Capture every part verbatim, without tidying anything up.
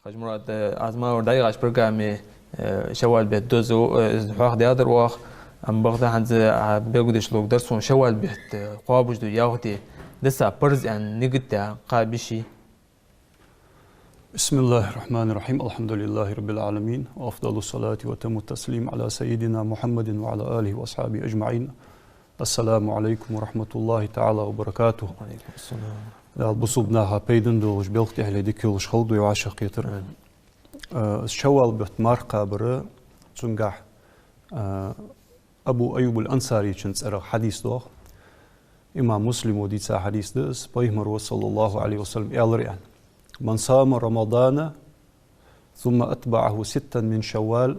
Хьажмурад, э, аз ма вар дӀайгӀача программе, э, шаввал бетта дозал, э, из хьоахадаьдар оаха, амма бакъда хӀанз, э, белгалдеш ловргдар сона шаввал бетта, э, кхоабаш дола ялх ди дисса парз аьнна нигат даь кхаба йиш йий? بسم الله الرحمن الرحيم. الحمد لله رب العالمين. وأفضل الصلاة وأتم التسليم على سيدنا محمد وعلى آله وأصحابه أجمعين. السلام عليكم ورحمة الله تعالى وبركاته. وعليكم السلام. Дала бусалба наха пайдана долаш, белха тӀехьале дика йолаш хилда вай вӀашагӀкхетар. Амин. Э, шаввал бетта марха кхабар, цунгахь, э, Абу Айюб аль-Ансарийчун цӀерагӀа хьадис доагӀа. Имам Муслимо дийца хьадис да из, Пайхамаро, صلى الله عليه وسلم, аьлар аьнна: «من صام رمضان ثم أتبعه ستا من شوال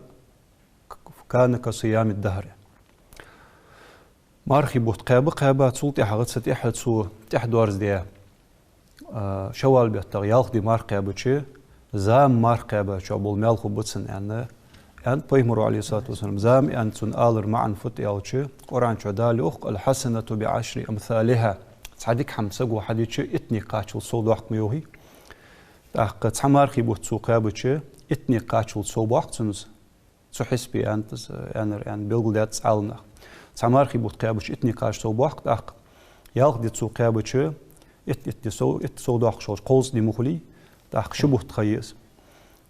كان كصيام الدهر». Мархий бутт кхаьба, кхаьба, цул тӀехьагӀа цу тӀехьа цо тӀехьа доарзадаь, а, шаввал беттагӀа ялх ди марха кхаьбача, зама марха кхаьбачоа бола маьл хургба цунна, аьнна, аьннад Пайхамаро, عليه الصلاة والسلام. Зама аьнна цунна алар маӀан фуд аьлча, Къуръан чу Дала йоах: «الحسنة بعشر أمثالها». Цхьа дика хӀама саго хьадича, иттанга кхаччалца сов доаккх ма йоахий. ТӀаккха цхьа мархий бутт цо кхаьбача, иттанга кхаччалца сов боаккх цунна из. Цу хьисапе аьннад из, аьннар аьнна белгалдаьд Ӏаламнаха. Цхьа мархий бутт кхаьбача иттанга кхаччалца сов боаккх, тӀаккха ялх ди цо кхаьбача, итт, итт ди сов, итт сов доаккхаш хилча, кховзткъа ди ма хулий, тӀаккха ши бутт ха я из.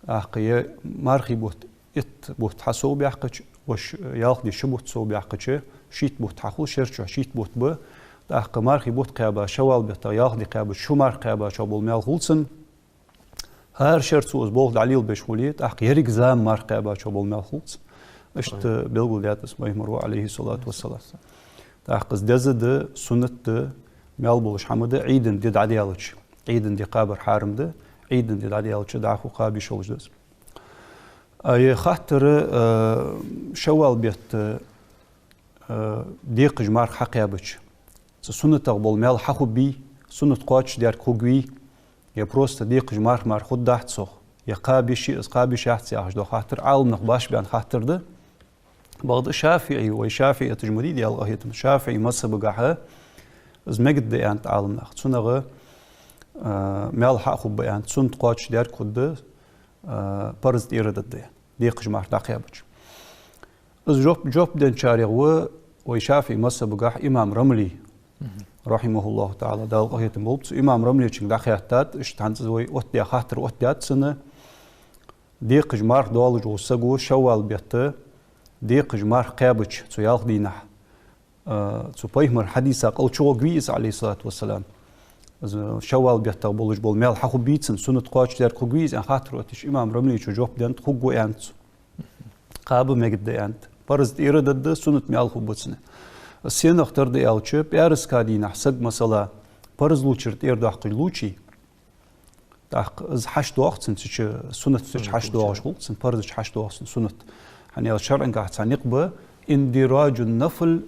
ТӀаккха е мархий бутт итт бутт хьасов баьккхача, вож ялх ди ши бутт сов баьккхача, шийтта бутт хьахул, шера чу шийтта бутт ба. ТӀаккха мархий бутт кхаьба, шаввал беттагӀа ялх ди кхаьбача, шу марха кхаьбачоа бола маьл хул цунна. ХӀара шера цо из болх дӀалелабеш хуле, тӀаккха еррига зама марха кхаьбачоа бола маьл хул цунна. Иштта белгалдаьд из Пайхамаро, عليه الصلاة والسلام. ТӀаккха из деза да, суннат да, маьл болаш хӀама да, Ӏийда ди дӀадаьлча. Ӏийда ди кхабар хьарам да, Ӏийда ди дӀадаьлча дӀахо кхаба йиш йолаш да из. А е хаттар, э, шаввал бетта, э, декхаш марха хьакхаьбача, цу суннатах бола маьл хьахургбий, суннат кхоачашдаьрг хургвий, е просто декхаш марха мара хургдац цох, е кхаба йиш йий из, кхаба йиш яц яхаш дола хаттар Ӏаламнах башха баьнна хаттар да. Бакъда ШафиӀий, вай шафиӀиташ ма дий, Даьла къахетам, ШафиӀий мазхӀабагахьа из мегаргда аьннад Ӏаламнаха. Цунах, а, маьл хьа а хургба аьннад, суннат кхоачашдаьрг хургда, а, парз тӀера дергда, декхаш марха дӀакхаьбача. Из жоп, жоп денначарех ва вай ШафиӀий мазхӀабагахьа имам Рамли, رحمه الله تعالى, Дала къахетам болба цунна. Имам Рамлечунга дӀахаьттад, иштта хӀанз вай оттадаь хаттар оттадаьд цунна. Декхаш марха доаллаш вола саго шаввал бетта декхаш марха кхаьбача цу ялх дийнахьа, а, цу Пайхамара хьадиса кӀал чугӀоргвий из, عليه الصلاة والسلام? Из шаввал беттагӀа болаш бола маьл хьахургбий цунна, суннат кхоачашдаьрг хургвий из, аьнна хаттар оттаеш, имам Рамлечо жоп деннад: хургва, аьннад цо. Кхаба мегаргда, аьннад. Парз тӀера дергда, суннат маьл хургба цунна. Из сенах тара да аьлча, пӀаьраска дийнахьа саг, масала, парзлучара тӀера доаккхаш лучий, тӀаккха из хьачудоагӀа цунна, цу чу суннат цу чу хьачудоагӀаш хул цунна, парза чу хьачудоагӀа цунна суннат. ХӀана аьлча шарӀагахьа цхьа никъ ба: «اندراج النفل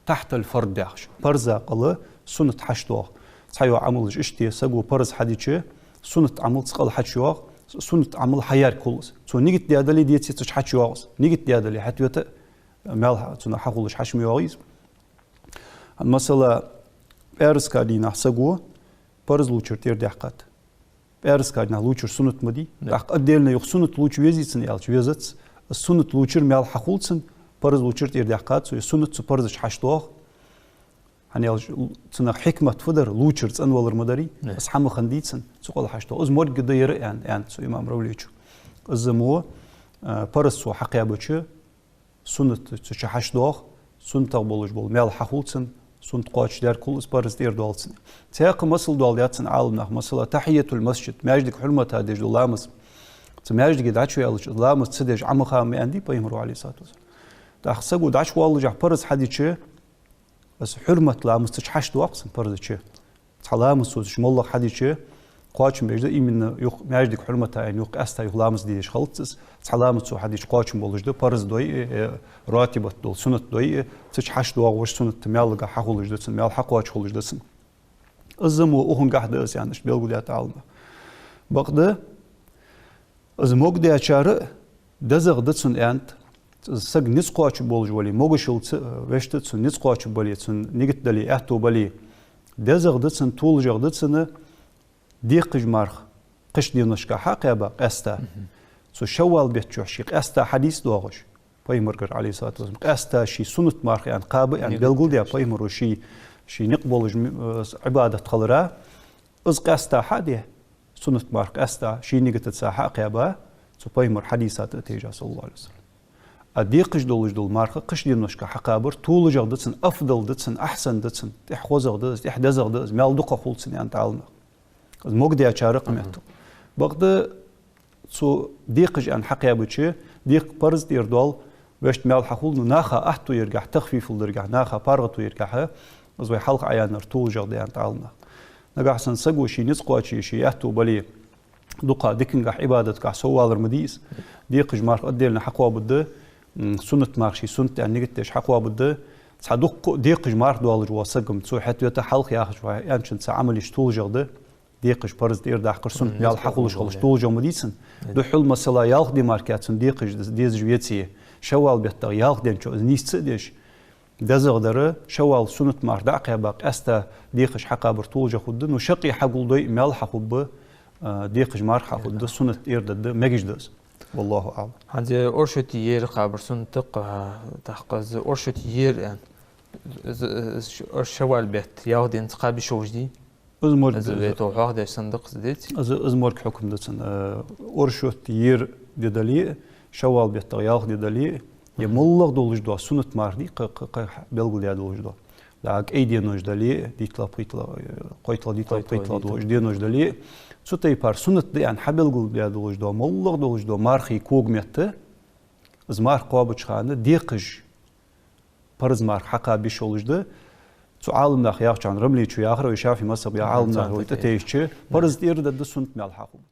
تحت الفرض» яхаш. Парза кӀал суннат хьачудоагӀа. Цхьайола Ӏамалаш иштта я, саго парз хьадича, суннат Ӏамал цу кӀал хьачуйоагӀа, суннат Ӏамал хьаярг хул из. Цо нигат даь дале а, деце а цу чу хьачуйоагӀа из. Нигат даь дале, хьатӀавета, маьл хьа-, цунах хьахулаш хьачу ма йоагӀий из. ХӀана, масала, пӀаьраска дийнахьа саго парзлучара тӀера даьккхад. ПӀаьраска дийнахьа лучар суннат ма дий. Да. ТӀаккха отдельно юха суннат луча везий цунна аьлча, везац. Суннат лучара маьл хьахул цунна, парзлучара тӀера даьккхад цо, е суннат цу парза чу хьачудоагӀа. ХӀана аьлча цунах хьикмат фу дар, лучар цӀенвалар ма дарий. Да. Из хӀама хиннадий цунна, цу кӀал хьачудоагӀа. Из морг да ер, аьнна, аьннад цо имам Рамлечо. Из мо, а, парз цо хьакхаьбача, суннат цу чу хьачудоагӀа, суннатах болаш бола маьл хьахул цунна, суннат кхоачашдаьрг хул из, парз тӀера доал цунна. Цхьаькха масал доаладаьд цунна Ӏаламнаха, масала, тахьийятуль-масджид, маьждига хьурмата деш дола ламаз. Цу маьждиге дӀачуваьлча, ламаз ца деш Ӏо ма кхаба ма аьннадий Пайхамаро, عليه الصلاة والسلام. ТӀаккха саго дӀачувоаллашехь парз хьадича, из хьурмата ламаз цу чу хьачудоагӀа цунна, парза чу. Цхьа ламаз цо цу чу моллагӀа хьадича, кхоачам беш да, именно юха маьждига хьурмата аьнна, юха къаьстта юха ламаз де дезаш хилац из. Цхьа ламаз цо хьадича, кхоачам болаш да, парз дой а, э, ратибат дола суннат дой а, цу чу хьачудоагӀаш суннат маьлагахьа хьахулаш да цунна, маьл хьакхоачаш хулаш да цунна. Из мо укхунгахьа да из, аьнна, иштта белгалдаьд Ӏаламнаха. Бакъда, из могадаьчар а дезагӀа да цунна, аьннад, саг низ кхоачаргболаш вале, могашал ца вешта, цунна низ кхоачаргбале, цунна нигат дале, аьттув бале, дезагӀа да цунна, толашагӀа да цунна декхаш марха кхыча деношка хьакхаьба къаьстта. Цу шаввал бетта чухь ший къаьстта хьадис доагӀаш. Пайхамаргара, Ӏалайхи ссалату вассалам, къаьстта ший суннат марха аьнна кхаба аьнна белгалдаь, пайхамаро ший, ший никъ болаш ми-, э, Ӏибадат хилара, из къаьстта хьаде, суннат марха къаьстта ший нигатаца хьакхаьба, цу пайхамара хьадиса тӀа а тайжа, саллаллаху Ӏалайхи ва саллам. А декхаш долаш дола марха кхыча деношка хьакхабар толашагӀа да цунна, афдал да цунна, ахьсан да цунна, тӀех хозагӀа да из, тӀех дезагӀа да из, маьл дукхагӀа хул цунна, аьннад Ӏаламнаха. Из могадаьчар а къаметтал. Бакъда цу декхаш аьнна хьакхаьбача, декхар парз тӀера доал, вешта маьл хьахул, ну, наха аьттув яргахьа, тахфифал даргахьа, наха паргӀато яргахьа, из вай хьалха Ӏаяьннар толашагӀа да, аьннад Ӏаламнаха. Нагахьа санна саго ший низ кхоаче, ший аьттув бале, дукха дикангахьа, Ӏибадаткахьа соввалар ма дий из. Декхаш марха отдельно хьакхоабаргда, м, суннат марха ший суннат аьнна нигат деш хьакхоабаргда. Цхьа дукха декхаш марха доаллаш вола саг-м цу хьетта вета, хьалха яхача хьа-, аьнначунца Ӏамал еш толашагӀа да, декхаш парз тӀера дахкар, суннат маьл хьахулаш хилаш толашагӀа ма дий цунна. Духхьал, масала, ялх ди мара кхы цунна декхаш дезаш веце, шаввал беттагӀа ялх денчо из нийсса а деш, дезагӀа дар, шаввал суннат марха дӀакхаьба, къаьстта декхаш хьакхабар толашагӀа хургда, ну, шаккхе хьагулдой, маьл хьахургба, а, декхаш марха хьахургда, суннат тӀера дергда, мегаш да из. Валлаху аӀлам. ХӀанз оршоти ер кхабар суннат да-кх, а, тӀаккха из оршоти ер аьнна, из, из ш-, шаввал бетта ялх денца кхаба йиш йолаш дий? Из морг, из вето хьоахадеш санна да-кх из, деций? Из, из морг хьукам да цунна, э, оршот ер ди дале а, шаввал беттагӀа ялх ди дале а, е моллагӀа долаш дола суннат марха дий, кхы, кхы, кхы белгалдаь долаш дола. ДӀа кӀай денош дале а, дийтлагӀа, пхийттлагӀа, э, кхойттлагӀа, дийтлагӀа, пхийттлагӀа долаш денош дале а, цу тайпара суннат да аьнна хьабелгалдаь долаш дола, моллагӀа долаш дола мархий когаметта, из марха кхоабача хана декхаш парз марха хьакхаба йиш йолаш да. Цу Ӏаламнаха яхача хана, Рамли чу яхар, вай ШафиӀий мазхӀабе Ӏаламнаха вай тӀатайжача, парз тӀера дергда, суннат маьл хьахургба.